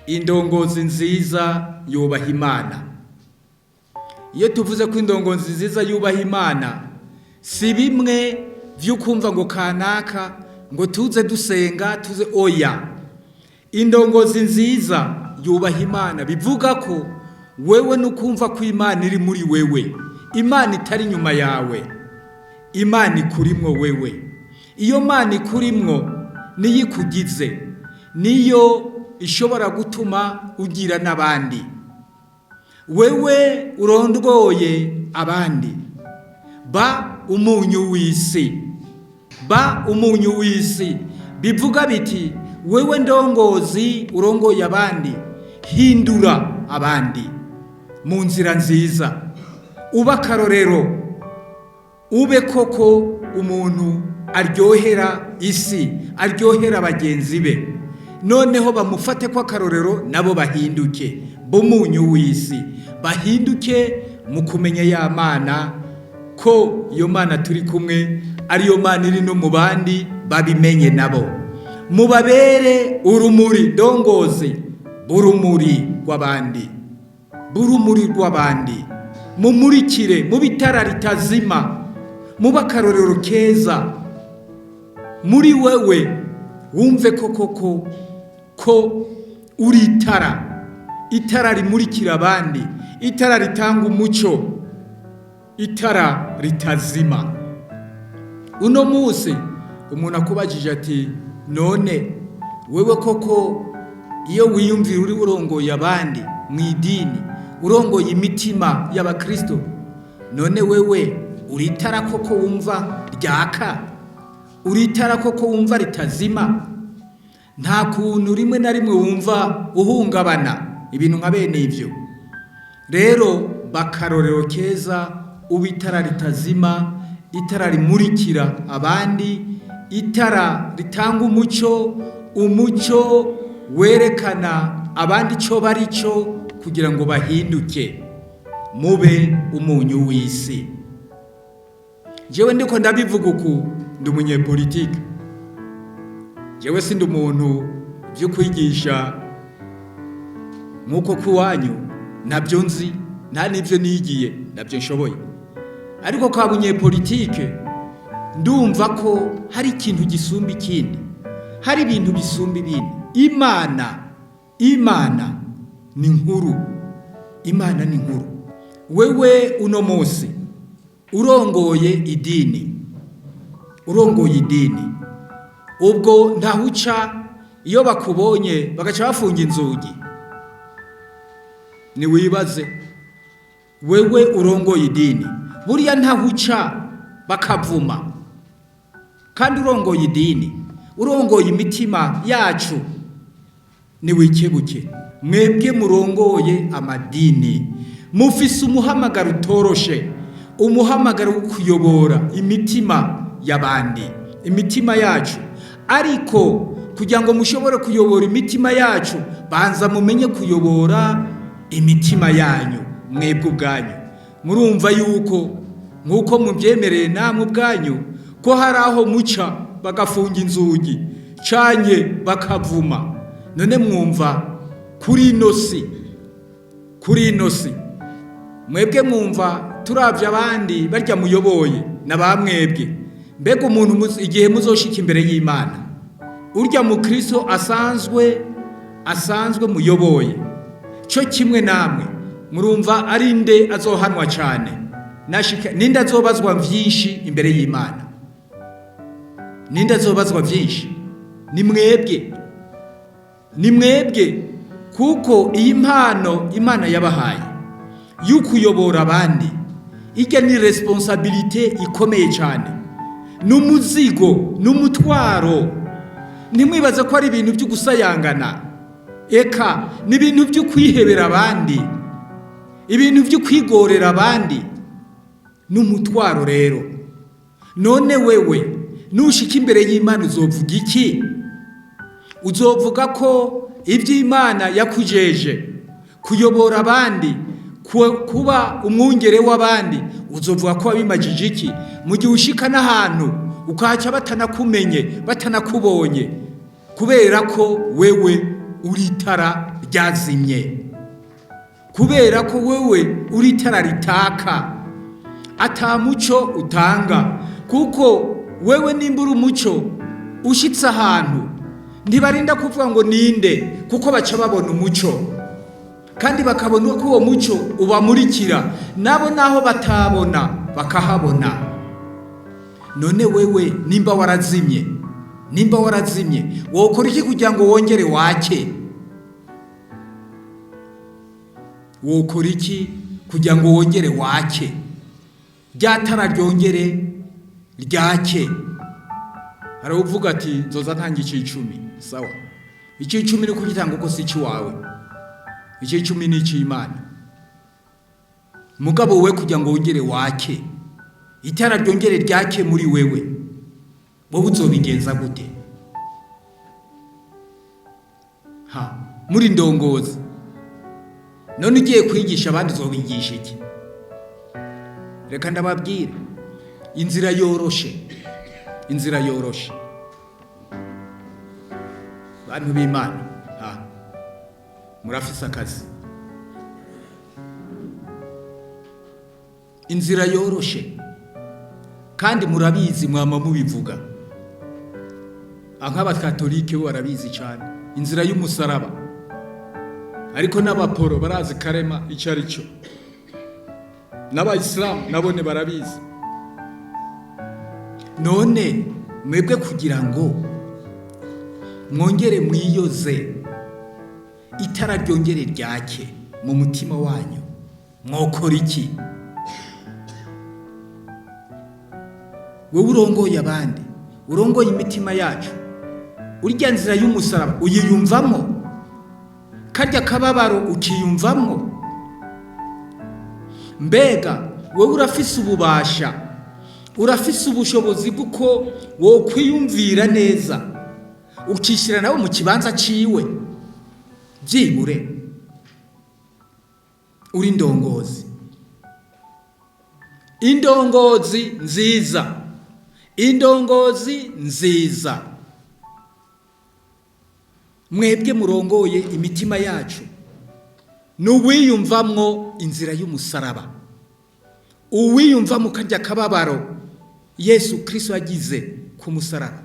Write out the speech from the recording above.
Indongozi nziza yubaha Imana. Iyo tuvuze ko indongozi nziza yubaha Imana, si bimwe vy'ukumva ngo kanaka ngo tuze dusenga tuze, oya. Indongozi nziza yubaha Imana bivuga ko wewe nukumva ko Imana iri muri wewe, Imana itari inyuma yawe, Imana ikurimwo wewe. Iyo Mana ikurimwo niyo ikugize, niyo ishobora gutuma ugira n'abandi. Wewe urongoye abandi, ba umunyu w'isi, ba umunyu w'isi. Bivuga biti wewe ndongozi urongoye abandi, hindura abandi mu nzira nziza, ube akarorero, ube koko umuntu aryohera isi, aryohera bagenzi be, noneho bamufate ko akarorero nabo bahinduke b'umunyu w'isi, bahinduke mu kumenya ya Mana, ko iyo Mana turi kumwe ariyo Mana iri no mu bandi, babimenye nabo. Mubabere urumuri, ndongozi b'urumuri rw'abandi, b'urumuri rw'abandi, mumurikire mu bitara ritazima, mube akarorero keza. Muri wewe wumve ko koko ko uri itara, itara rimurikira abandi, itara ritanga umuco, itara ritazima. Uno munsi umuntu akubajije ati none wewe koko iyo wiyumvira uri urongoye abandi mu idini, urongoye imitima y'abakristo, none wewe uri itara koko wumva ryaka, uri itara koko wumva ritazima? Nta kuntu rimwe na rimwe wumva uhungabana, ibintu nka bene ivyo. Rero bakarorero keza, uba itara ritazima, itara rimurikira abandi, itara ritanga umuco, umuco werekana abandi ico bari cyo kugira ngo bahinduke. Mube umunyu w'isi. Jewe ndiko ndabivuga uku, ndi umunyepolitike, jewe sindi umuntu byo kwigisha nk'uko kuwanyu, ntabyo nzi, nta n'ibyo nigiye, ntabyo nshoboye. Ariko kwa bunyepolitike ndumva ko hari ikintu gisumba ikindi, hari ibintu bisumba ibindi. Imana, Imana ni nkuru, Imana ni nkuru. Wewe uno munsi urongoye idini, urongoye idini, ubwo ntahuca iyo bakubonye bagaca bafunga inzugi. Niwibaze wewe urongoye idini, buriya ntahuca bakavuma, kandi urongoye idini, urongoye imitima yacu. Niwikebuke mwebwe murongoye amadini, mufise umuhamagaro utoroshe, umuhamagaro wo kuyobora imitima y'abandi, imitima yacu. Ariko kugira ngo mushobore kuyobora imitima yacu, banza mumenye kuyobora imitima yanyu mwebwe ubwanyu. Murumva yuko nk'uko mubyemereye namwe ubwanyu ko hari aho muca bagafunga inzugi canye bakavuma. None mwumva kuri ino si, kuri ino si mwebwe mwumva turavye abandi barya muyoboye na bamwebwe, mbega umuntu igihe muzoshika imbere y'Imana, urya mukristo asanzwe muyoboye cyo kimwe namwe, murumva ari nde azohanwa cyane? Nashika ninde azobazwa vyinshi imbere y'Imana? Ninde azobazwa vyinshi? Ni mwebwe, ni mwebwe, kuko iyi mpano Imana yabahaye y'ukuyobora abandi, ijya ni responsabilité ikomeye cyane, n'umuzigo, n'umutwaro. Ntimwibaze ko ari ibintu byo gusayangana, eka ni ibintu byo kwihebera abandi, ibintu byo kwigorera abandi, n'umutwaro. Rero none wewe nushika imbere y'Imana uzovuga iki? Uzovuga ko iby'Imana yakujeje kuyobora abandi, kuba umwungere w'abandi, uzovuga ko wabimajije iki mu gihe ushika n'ahantu ukahaca batanakumenye, batanakubonye, kubera ko wewe uri itara ryazimye, kubera ko wewe uri itara ritaka, ata muco utanga. Kuko wewe nimba uri umuco, ushitse ahantu ntibarinda kuvuga ngo ninde, kuko baca babona umuco, kandi bakabona ko uwo muco ubamurikira nabo, naho batabona bakahabona. None wewe nimba warazimye, nimba warazimye, wokora iki kugira ngo wongere wake? Wokora iki kugira ngo wongere wake, rya tara ryongere ryake? Hari uvuga ati nzoza ntanga icicumi. Sawa, icicumi ni kugitanga uko si icy'iwawe, icicumi ni icy'Imana. Mugabo we, kugira ngo wongere wake, itara ryongere ryake muri wewe, wowe uzobigenza gute? Ha muri ndongozi, none ugiye kwigisha abandi uzobigisha iki? Reka ndababwire inzira yoroshe, inzira yoroshe, bantu b'Imana. Ha murafise akazi. Inzira yoroshe, kandi murabizi, mwama mubivuga, nk'abakatolike bo barabizi cyane inzira y'umusaraba, ariko n'abaporo barazi karema icyo ari cyo, n'abayisilamu nabone barabizi. None mwebwe kugira ngo mwongere mwiyoze, itara ryongere ryake mu mutima wanyu, mwokora iki? Wowe urongoye abandi, urongoye imitima yacu, urya nzira y'umusaraba uyiyumvamo? Karya kababaro ukiyumvamo? Mbega wowe urafise ububasha, urafise ubushobozi bw'uko wokwiyumvira neza, ukishyira nawe mu kibanza ciwe? Byibure uri ndongozi, indongozi nziza, indongozi nziza, mwebwe murongoye imitima yacu, ni uwiyumvamwo inzira y'umusaraba, uwiyumvamo karya kababaro Yesu Kristo yagize ku musaraba.